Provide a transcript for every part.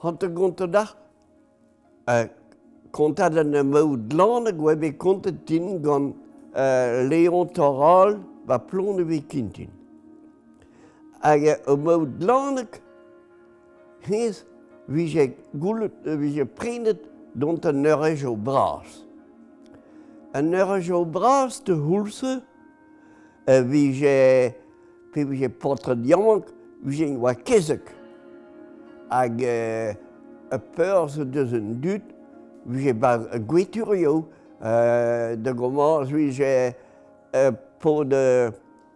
Hantergont deoc'h kontadenn ar maout Laneg oa bet kontet din gant Léon Toral ba Plonevez-Kintin. Hag ar maout Laneg, hennezh vije goullet, vije prenet dont an eureujoù bras. An eureujoù bras d'ar c'houlz-se e vije pe vije paotred yaouank vije oa kezeg hag peurz deus an dud vije ba gweturioù da gomañs vije paotr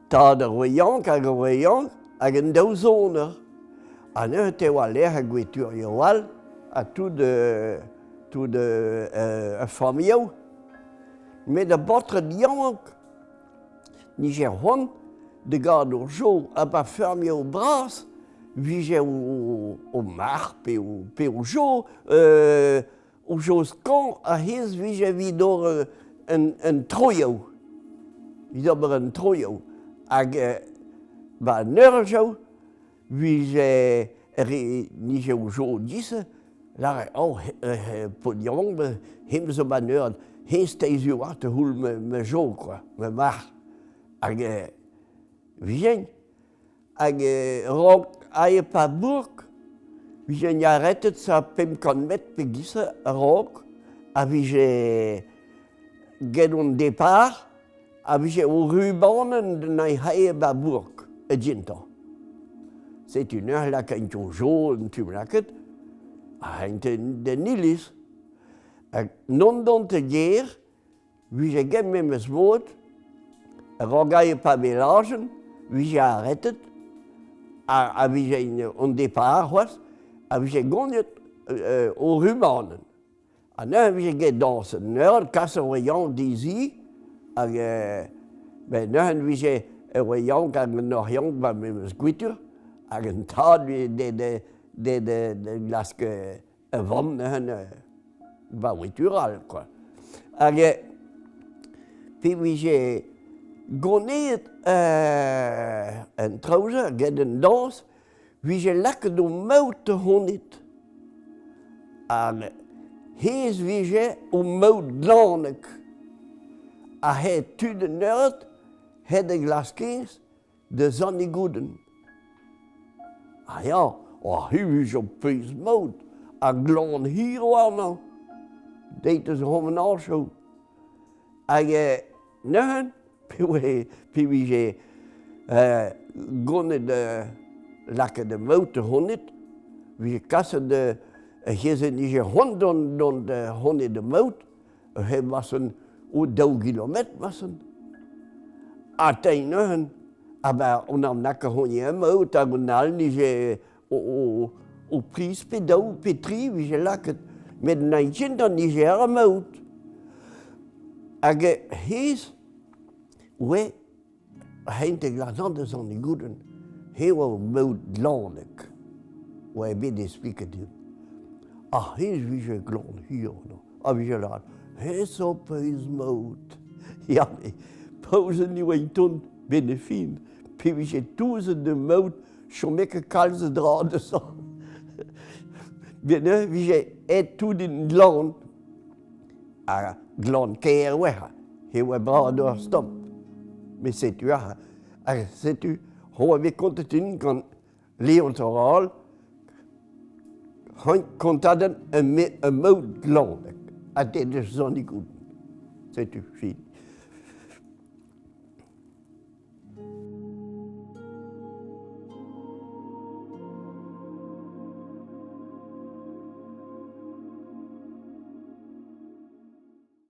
tad ar re yaouank hag ar re yaouank hag an daou soner ha neuze te oa lec'h ar gweturioù all ha tout tout ar familhoù met ar baotred yaouank 'Nije c'hoant da gaout ur jo ha pa feurmioù bras 'vije o marc'h pe pe o jo o jo skañv ha hennezh 'vije evit ober un troioù, evit ober un troioù hag 'ba an eureujoù 'vije re 'nije o jo dise lâret oh paotr yaouank hennezh zo 'ba 'n eured hennezh teizioù war te c'houl ma jo kwa ma marc'h hag vijen hag a-raok aet pa bourk vijen aretet sa 500 metr pe giz a-raok a vije get hon depart a vije o rubanenn da c'hae ba bourk e gentañ. Setu neuze lakaint o jo un tu lakaet ha hent d'an iliz. Hag non dont e gêr, vije get memes mod, a-raok aet pa velajenn, vije aretet, a vije on depart c'hoazh, a vije goniet o rubanenn. Ha neuze e vije get dañset. Neuze kas ur yaouank dezhi hag ben neuze e vije ur yaouank hag un hoc'h yaouank ba memes gwitur hag un tad de glask e vamm neuze ba wetur all kwa. Hag pe vije goneet an traoù-se get an dañs 'vije lakaet o maout da c'honit. Hag hennezh 'vije o maout glanek. Ha he tud an eured, he da glaskez da Zant-Igoudenn. Ha ya, oh, hi 'vije ur pezh maout ha glan hir warnañ. Deit eus ar menajoù. Hag neuze pe vije gonet lakaet da maout da c'honit, vije kaset da nije c'hoant dont da c'honit da maout, he masen o daou gilometr masen. Ha tein neuze, ha ben on an naka c'honit maout hag on all nije o priz pe daou pe tri vije lakaet, met n'aint ket nije ar maout. Hag hennezh oe hent e glasant eus an Igoudenn, he oa o maout glanek, oa bet expliket din. Ha hennezh vije glan hir a vije lâret, hennezh zo pezh maout. Ya, met paouzenn e oa tont 'benn e fin, pe vije touzet da maout chome ket kalz a dra deus-hañ. Met neuze vije aet tout en glan, ha glan kaer 'oa, e oa brav d'ober stomp. Met setu aze, ha setu ho bet kontet din gant Leon Toral, kontadenn ur maout glanek ha deus Zannig Setu fin.